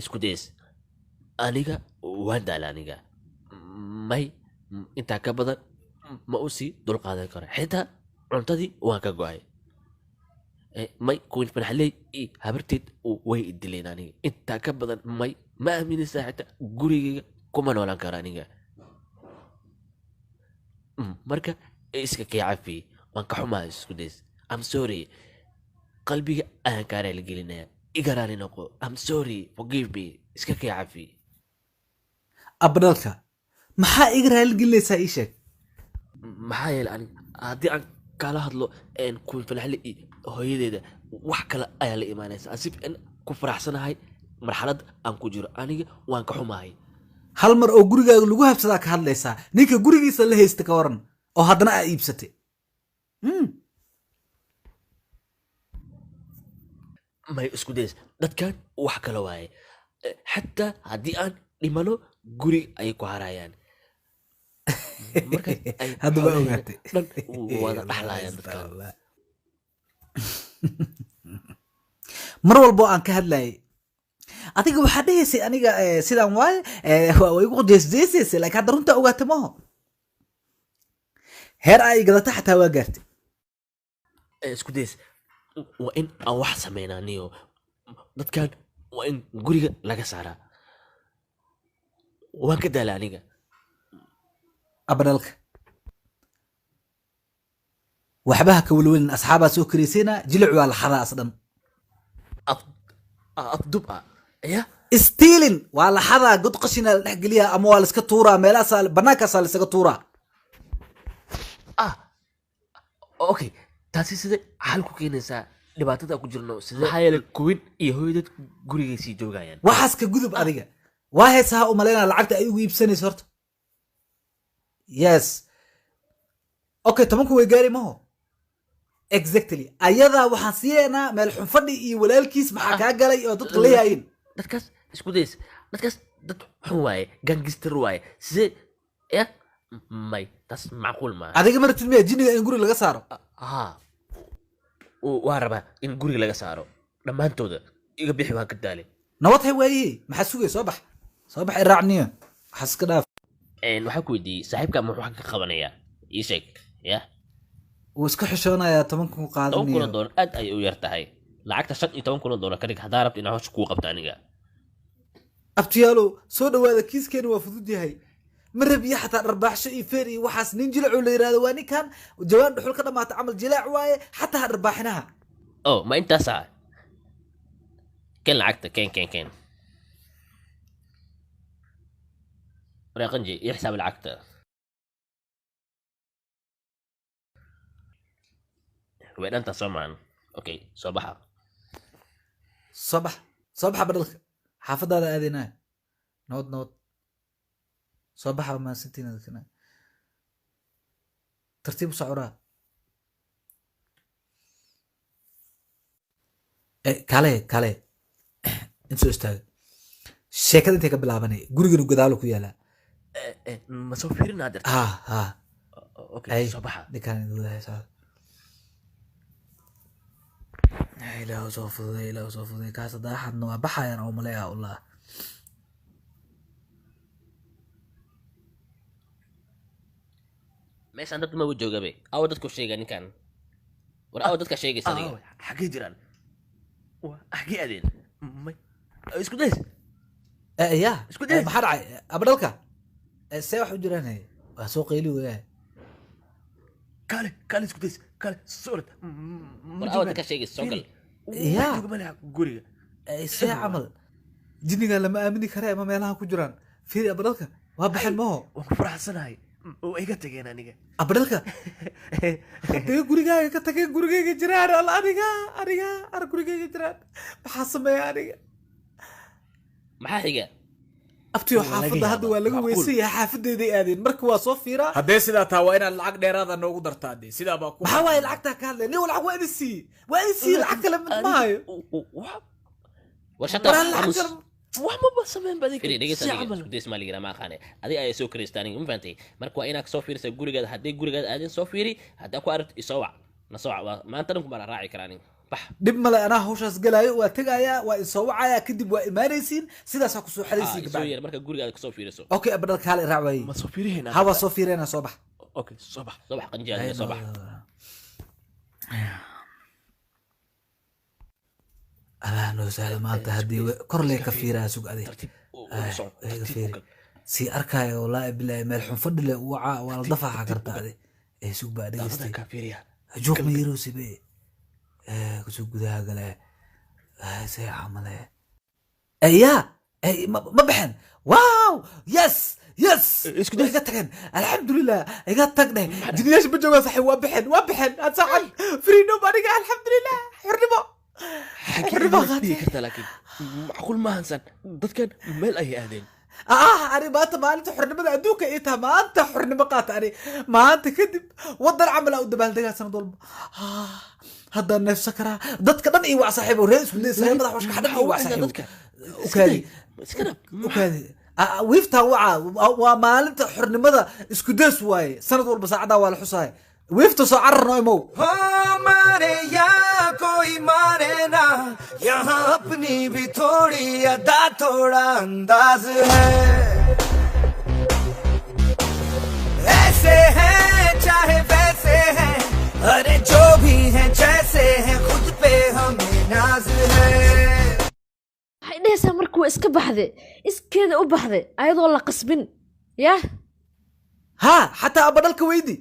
Isku days, aniga waan daala. Aniga may, intaa ka badan ma u sii dulqaadan karo. Xitaa cuntadii waan ka go'ay. May, Queen Fanaxley iyo habarteed way i dileen. Aniga intaa ka badan may, ma aaminaysaa? Xitaa gurigayga kuma noolaan karo aniga. Marka iska kay cafi, waan ka xumahay. Isku days, I'm sorry. Qalbiga ayaan kaa raaligelinaya, iga raali noqo. I'm sorry, forgive me, iska kay cafi. Abdhalka, maxaa iga raaligelinaysaa? Ii sheeg. Maxaa yeelay aniga haddii aan kala hadlo Queen Fanaxle iyo hooyadeeda, wax kale ayaa la imaanaysa, asif in ku faraxsanahay marxalad aan ku jiro. Aniga waan ka xumahay. Hal mar oo gurigaaga lagu habsadaa ka hadlaysaa, ninka gurigiisa la haysta ka waran oo haddana aa iibsatay? May, isku days, dadkan wax kale waaye. Xataa haddii aan dhimano guri ayay ku harayaan. Markaas ay Hadda waa xoolaheena ogaatay. dhan wada dhaxlayaan dadkan. Mar walbo aan ka hadlayay adiga waxaa dhehaysay aniga sidaan waaye, waa igu jeesjeesaysay, laakiin hadda runtaa ogaatay maho. Heer ay gadata xataa waa gaartay. Isku days, waa in aan wax sameynaa niyo. Dadkan waa in guriga laga saaraa. Waan ka daala aniga. Abadhalka, waxba ha ka welwelin. Asxaabaa soo karaysayna, jilic waa la xadaa as dhan. Afdub ah ya? Stealing waa la xadaa, god qashinaa la dhex geliyaa ama waa la iska tuuraa, meelahaasaa bannaankaasaa la isaga tuuraa. Ah, okay, taasi sidee xal ku keenaysaa dhibaatada ku jirno? Sidee? Maxaa yeelay Queen iyo hooyadeed gurigay sii joogayaan. Waxaas ka gudub. Adiga waa heesaha u malaynaa lacagta ay ugu iibsanayso horta. Yes, okay, 10,000 way gaari maho. Exactly, ayadaa waxaan siiyaynaa meel xunfadhi iyo walaalkiis. Maxaa kaa galay oo dadka la yaayin? Dadkaas, isku days, dadkaas dad xun waaye, gangster waaye. Sidee ya? May, taas macquul maaha. Adiga ma rabtid miya jinniga in guri laga saaro? Haa, waa rabaa in guriga laga saaro dhammaantooda. Iga bixi, waan ka daalay. Nabad hay waaye, maxaa sugay? Soo bax, soo bax, iraacniyo, waxaas iska dhaaf. Waxaa ku weydiiyey saaxiibka muxuu wax ka qabanayaa? Ii sheeg ya. Wuu iska xishoonayaa, 10,000 10,000 oo qaadanayo. doolar aad ayay u yar tahay. Lacagta 15,000 oo doolar ka dhig haddaa rabto inaan hawsha kuu qabto aniga. Abtiyaalow, soo dhawaada. Kiiskeena waa fudud yahay. Ma rabiyo xataa dharbaaxsho iyo feer iyo waxaas. Nin jilacuu la yidhahdo waa ninkan jawaan dhuxul ka dhamaata camal, jilaac waaye, xataa ha dharbaaxinaha. Oh, ma intaasa? Keen lacagta, keen, keen, keen. Wareeqanji iyo xisaab lacagta way dhantaa soo maahan? Okay, soo baxa. Soo bax, soo baxa badhalka, xaafadaada aadaynaa. Nabad, nabad, soo baxa. Waa mahadsantihiin adkana. Tartiib u socoraa. Kale kale in soo istaaga. Sheekada intay ka bilaabanay, guriganu gadaalo ku yaalaa. Ma soo fiirinaa dirta? Ha ha. Okay. Ay. Soo baxa. Ninkaan idin wadahay socda. Ilaahu soo fududay, ilaahu soo fududay. Kaas haddaa xadna waa baxayaan oo maleeya ullah. Meeshaan dad maba joogabe. Awa dadku sheega ninkan? War awa dadka sheegaysa adiga? Xaggee jiraan? Xaggee aadeen? May, isku days. Ya. Isku day. Maxaa dhacay abadhalka? See wax u jiraan? Hey, waa soo qayli weyaa. Kaale, kaale, isku days, kaale soorad. War awa dadka sheegaysa? Soo gal. Ya. Jooga malaha guriga. See camal jinnigan lama aamini kare ama meelaha ku jiraan. Fiiri abadhalka, waa baxeen maho. Waan ku faraxsanahay oo iga tageen aniga. Abadhalka, hadday gurigaaga ka tageen, gurigayga jiraan. Al aniga, aniga ar gurigayga jiraan, maxaa sameeya aniga? Maxaa xiga? Abtiyo. Waa laga Xaafadda hadda waa laga yaabaa. weysan yahay, xaafadeeday aadeen. Marka waa soo fiiraa. Haddee sidaa taa, waa inaad lacag dheeraada noogu dartaa. Dee sidaa baa ku Maxaa waaye lacagtaa ka hadlay? Nin lacag waa idin siiyey, waa idin siiyey, lacag kale mid ma hayo. War shut War up. lacag Aamus. kale Wax maba sameyn ba adiga. Firi, dhegeysa. Adiga isku days maa ligira ma aqaane. Adiga ayaa soo kiraysta aniga, ma fahantay? Marka waa inaad soo fiirisa gurigaada. Haddii gurigaada aadin, soo fiiri. Haddaa ku aragto isoo wac, na soo wac. Waa maanta dhan kuma raaci karaa aniga. Bax. Dhib male, anaa hawshaas galaayo, waa tegayaa, waa isoo wacayaa, kadib waa imaanaysiin, sidaasaa kusoo xadaysiin. Soo kabacdi yeer marka guriga aad kasoo fiiriso. Okay, abadhal kaale raac waayey. Ma soo fiirihayna? Ha, waa soo fiireenaa, soo bax. Okay, soo bax. Soo bax qanjaada, soo bax. Allah noo sahlo maanta haddii kor lee ka fiiraa, sug aday. Tartiib u soco. Iga Tartiib u fiiri. gal. Sii arkaayo, wallaahi bilaahi, meel xun fadhi le u wacaa, waa la dafaaxa karta ade ee sug baa Daaqadan dhegeystay. kaa fiiriya. Juuq ma yarowsi be kusoo gudaha gale see camale ya ma baxeen. Wow, yes yes. Isku day. Iga tageen, alxamdulilah, iga tag dheh. Jiniyaasha ma joogaan saxiib, waa baxeen, waa baxeen. Had saacan freedom aniga, alxamdulilah, xornimo, xornimo Xagee dhigi qaatay. kartaa? Laakiin macquul maahan san, dadkan meel ayay aadeen. Ani maanta maalinta xornimada adduunka ii taha, maanta xornimo qaata ani. Maanta kadib wadan camal aa u dabaaldegaa sanad walba. Haddaan neefsan karaa. Dadka dhan ii wac saaxiibo, reer isku day, reer madax washka dhan ii wac saaxiibo. Dadka Ukaadi. iska dhab. Ukaadi. Wiiftaa waca, waa maalinta xornimada isku days waaye, sanad walba saacaddaa waa la xusaaya. Wiifta soo cararno imow. हो मारे या कोई मारे ना, यहाँ अपनी भी थोड़ी अदा, थोड़ा अंदाज है। ऐसे हैं चाहे वैसे हैं, अरे जो भी हैं जैसे हैं, खुद पे हमें नाज है। Waxay dhehaysaa marka waa iska baxday, iskeeda u baxday ayadoo la qasbin yah. Ha, xataa abadhalka weydi,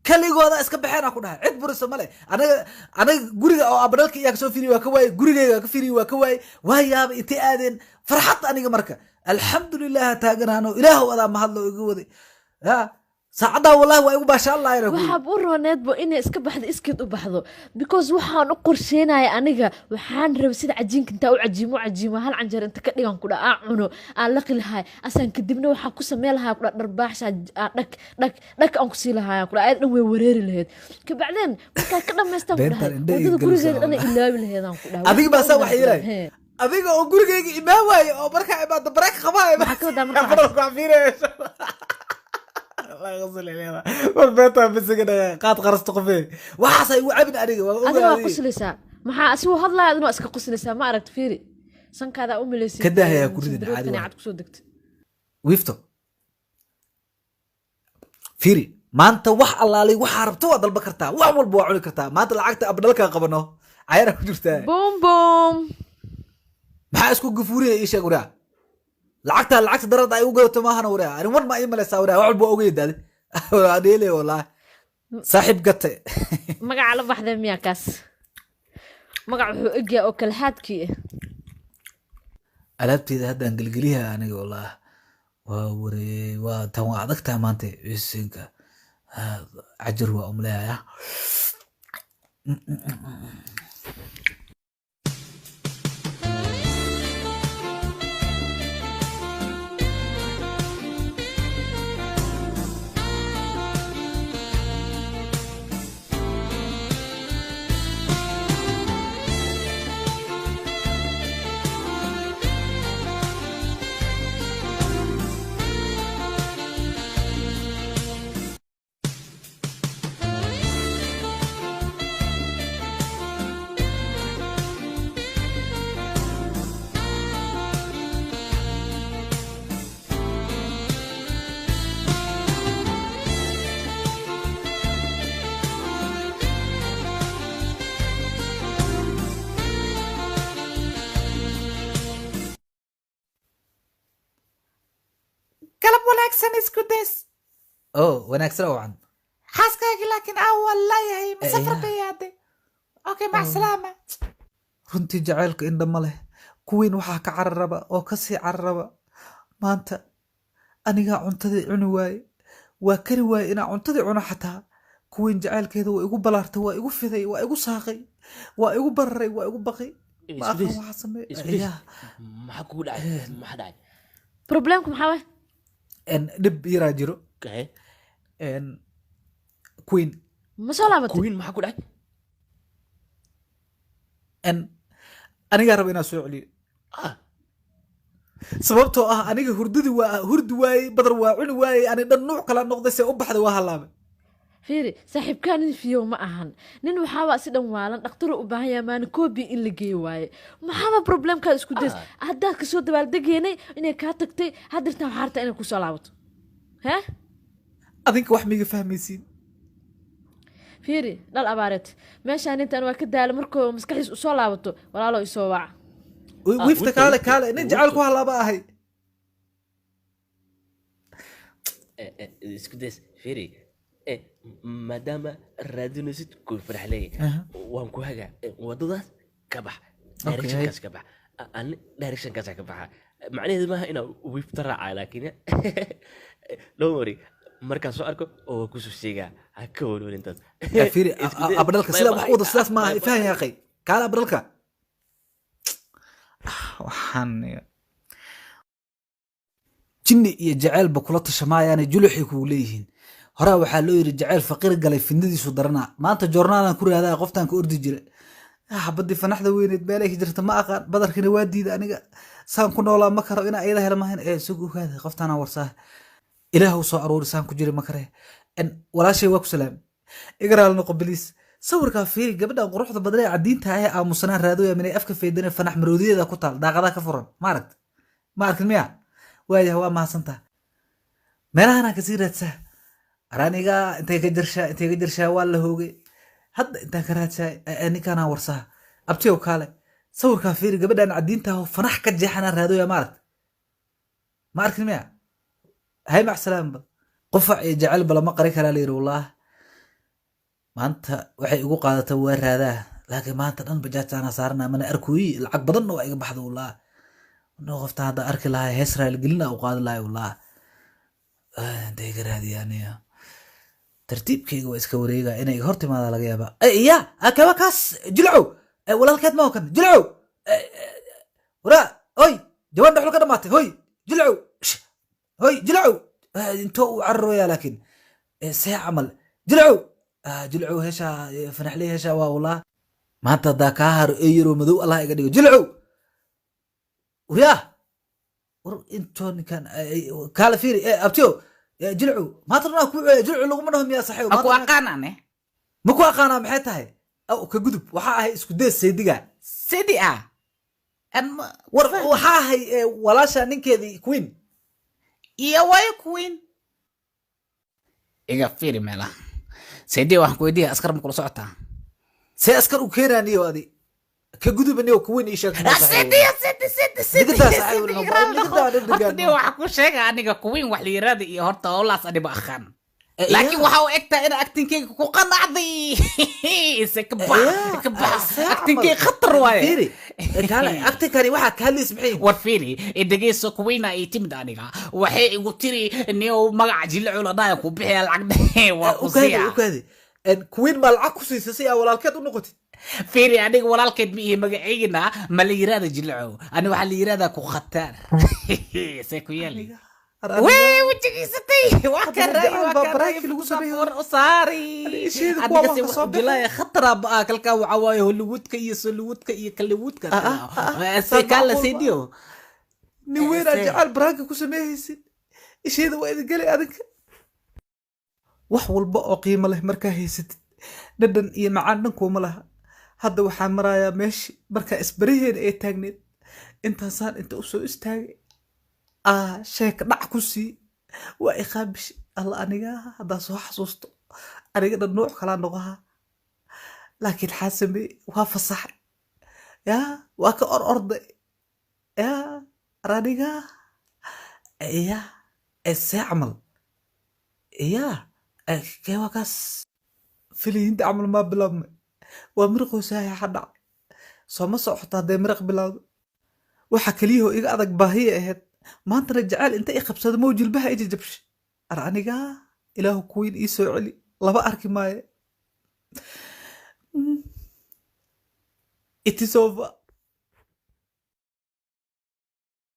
kaligooda iska baxeen aa ku dhahay, cid burisa male. Anaga guriga oo abadhalka iyaa kasoo fiiriy waa ka waayey, gurigeyga ka fiiriy waa ka waayey, waa yaaba intay aadeen. Farxad aniga marka alxamdulilah taaganaano, ilaahow adaa mahadlo iga waday ya saacaddaa, wallahi waa igu baashaan lahayn. Waxaab u rooneedbo inay iska baxdo, iskeed u baxdo, because waxaan u qorsheynaya aniga, waxaan rabay sida cajiinka intaa u cajiimo u cajiimo, hal canjeer inta ka dhigan kudha aan cuno, aan laqi lahay asaan, kadibna waxaa ku samey lahaa kudha dharbaaxsha aan dhag dhag dhag aan kusii lahaa kudha, ayada dhan way wareeri lahayd. Kabacdeen markaa ka dhamaystaan ku Beentan dhahay indhaha wadada iga gurigeeda dhan galaysaa. Ilaawi laheedaan ku dhahay. Adiga baa saa wax yeelay. Hee. Adiga oo gurigeyga imaan waaye oo markaa imaado bareek qabaayo. Maxaa ka wadaa markaa? Abadhalka wax fiirayso. War beenta bisiga qaad qarasta qofee, waxaas ay igu cabin aniga waa Adiga waa ogaadey. qoslaysaa, maxaa asigoo hadlaya adina waa iska qoslaysaa? Ma aragti, fiiri sankaadaa u malaysid. Ka daahayaa ku ridin, caadi waaye. Cad kusoo degtay. Wiifto fiiri, maanta wax allaalay waxaa rabto waa dalba kartaa, wax walba waa cuni kartaa. Maanta lacagta abdhalkaa qabano, cayaraa ku jirtaa. Boom boom. Maxaa isku gafuuriya? Ii sheeg waraa, lacagta lacagta darada ay u gadato maahana waraa. Ani war ma ii malaysaa waraa? Wax walba waa ogaya daade, waa dheelay wallahi, saaxiib gate. Magaca la baxday miyaa kaas? Magac wuxuu egyahay oo kalxaadkii ah. Alaabteeda haddaan gelgeliha aniga wallahi, waa waree, waa tan, waa adagtaha maanta ciisinka cajar waa umleeya. Galab wanaagsan, isku days. Oh, wanaagsan oo wacan. Xaaskaagii laakiin aa waa laayahay, ma safar Eh, bay aaday. Okay, mac salaama. Runtii jacaylka indha ma leh. Kuwiin waxaa ka cararaba oo ka sii cararaba. Maanta anigaa cuntadii cuni waaye, waa kari waaye inaa cuntadii cuno xataa. Kuwiin jacaylkeeda waa igu balaartay, waa igu fiday, waa igu saaqay, waa igu bararay, waa igu baqay. Ma Isku aqaan days. waxaa sameey. Isku days. Yaa. Maxaa kugu dhacay? Maxaa dhacay? Problemku maxaa waay? Dhib yaraa jiro. Kahe. Queen. Ma soo laabatay? Queen, maxaa ku dhacay? Anigaa raba inaan soo celiyo. Sababtoo ah aniga hurdadii waa hurdi waayey, badar waa cuni waayey, ani dhan nuuc kala noqday, see u baxday waa halaabay. Fiiri, saaxiibkaa nin fiyow ma ahan. Nin waxaaba si dhan waalan, dhakhtaru u baahan yahay, maalin koobi in la geeyo waaye. Maxaaba problemkaad isku days haddaad kasoo dabaaldegeynay inay kaa tagtay? Haddirtaan waxaa rabtaa inay kusoo laabato, hee? Adinka wax miiga fahmaysiin. Fiiri, dhal abaareed, meeshaan intaan waa ka daala. Markuu maskaxdiis usoo laabato, walaalo, isoo waca. Wiifta. Wiifta, Kaale. wiifta, Kaale, nin jecel ku wiifta. halaaba ahay. Isku days, fiiri, maadaama raadinaysid ku faraxleey, waan ku hagaa. Wadadaas ka bax, directionkaas ka bax. Ani directionkaas ka baxa macnaheedu maaha inaa wiifta raaca, laakiin don't worry, markaan soo arko oo waa kusoo sheegaa, ha ka walwalin intaas. Fiiri. Isku days. Abdhalka Bye sida wax bye. wada sidaas maaha. Bye bye. Ifaham yaaqay, kaale abdhalka waxaan jinni iyo jaceylba kula tashamayaane juluxay kugu leeyihiin. Horaa waxaa loo yidhi, jaceyl faqiir galay fidnadiisu daranaa. Maanta joornaalan ku raadaa qoftaan ka ordi jira. Xabadii fanaxda weyneed meelay ka jirta ma aqaan, badarkina waa diida. Aniga saan ku noolaa ma karo inaa iyada hela mahayn. Ee sug, ogaada qoftaanaa warsaa, Ilaahu soo aruuri, saan ku jiri ma kare. Walaashay, waa ku salaam, igaraal noqo biliis. Sawirkaa fiiri, gabadhan quruxda badan ee cadiinta ah ee aamusanaan raadooya minay afka feedane, fanax maroodiyeeda ku taal, daaqadaa ka furan. Ma aragt? Ma arkin miya? Waayahay, waa mahadsantaha. Meelahanaa kasii raadsaa araniga, intay ka jirshaa, intay ka jirshaa, waa la hoogay. Hadda intaan ka raadsaa ninkaanaa warsaa. Abtiyow, kaale, sawirkaa fiiri, gabadhan cadiinta ah oo fanax ka jeexanaa raadooya. Ma aragt? Ma arkin miya? Hay, mac salaam. Bal qufac iyo jecel ba lama qari karaa la yidhi. Wallaah, maanta waxay igu qaadata waa raadaa, laakiin maanta dhan bajaajtaana saarana mana arkooyi. Lacag badanna waa iga baxda. Wallaah, no, qofta hadda arki lahaa, hees raaligelina u qaadi lahay. Wallaah, intay iga raadiyaaniyo tartiibkayga waa iska wareega, inay iga hor timaada laga yaabaa. Ya kawa kaas Jilcow, walaalkeed ma kan Jilcow? Waraa, oy, jawaan dhexlu ka dhamaatay. Hoy Jilcow, hoy Jilcow, intoo uu cararooyaa, laakiin see camal Jilcow, Jilcow heshaa, fanaxley heshaa waa. Wallah, maanta haddaa kaa haro eyaroo madow Allah iga dhigo. Jilcow, waryaa, war intoo ninkan kaala fiiri. Abtiyo Jilcow, maanta dhanaa ku Jilcow laguma dhaho miyaa, saxiib? Ma ku aqaan ane? Ma ku aqaanaa maxay tahay? Aw, ka gudub, waxaa ahay isku dees seediga. Sidi ah War waxaa ahay walaasha ninkeedii Queen. Iyo wayo Queen, iga fiiri meelaha. Sidi, waxaan ku weydiiya, askar ma kula socotaa? See askar u keenaaniyo? Adi ka gudubaniyo, Queen ii sheeg. Sidi, sidi, sidi, sidi. Nigadaa saaxiib, Sidi, no, igraal nigadaa noqo. dhadhan Horta gaadno. dee waxaa ku sheega aniga Queen wax la yiraahdo iyo horta howlaas aniba aqaan, laakiin waxa u egtaa ina actingkayga ku qanacday. Ise ka bax, ka bax, actingkayga khatar waaye. Fiiri, kaale, actingkani waxaa ka hadlaysa maxay? War fiiri, dhegeyso, Queena ay timid aniga waxay igu tiri, niyow, magaca Jilacu la dhaaya ku bixiya, lacag dhehe waa ku Ukaadi. siiya. Ukaadi, Queen baa lacag ku siisa si aa walaalkeed u noqotid? Fiiri, aniga walaalkeed ma ihi, magacaygina ma la yiraahda Jilacow, ani waxaa la yiraahdaa ku khatar. See ku yeeli wee wejigiisatay waa ka Hadda raay jacayl waa baa ka baraakii lagu sameeyey. War u saari. Isheeda kuwa Adiga wax se ka wax soo u dilaya khatara ba kalkaa waxaa waaye Hollywoodka iyo Sollywoodka iyo Kaliwoodka. Se Saan kaa la macquul ba. Seydiyo. Nin weynaa See. jacayl baraanka ku sameeyeysid, isheeda waa idin gelay. Adinka wax walba oo qiimo leh markaa haysatid, dhadhan iyo macaan dhan kuuma laha. Hadda waxaan marayaa meeshii markaa isbaraheena ee taagneed. Intaasaan inta usoo istaagay aa sheeka dhac ku sii waa iqaabish alla. Aniga haddaa soo xasuusto, aniga dhan nuuc kalaa noqoha, laakiin xaa sameeyey? Waa fasaxay, yaa waa ka or orday, yaa aniga, ya see camal, yaa kee waa kaas filiyiinta camal maa bilaabmay? Waa miraqoosaahay xadhac sooma socoto. Hadday miraq bilowdo, waxa keliyahoo iga adag baahiya ahayd. Maantana jacayl inta i qabsado mow jilbaha i jajabshay. Ar aniga, Ilaahu Queen ii soo celi, laba arki maaye. It is over.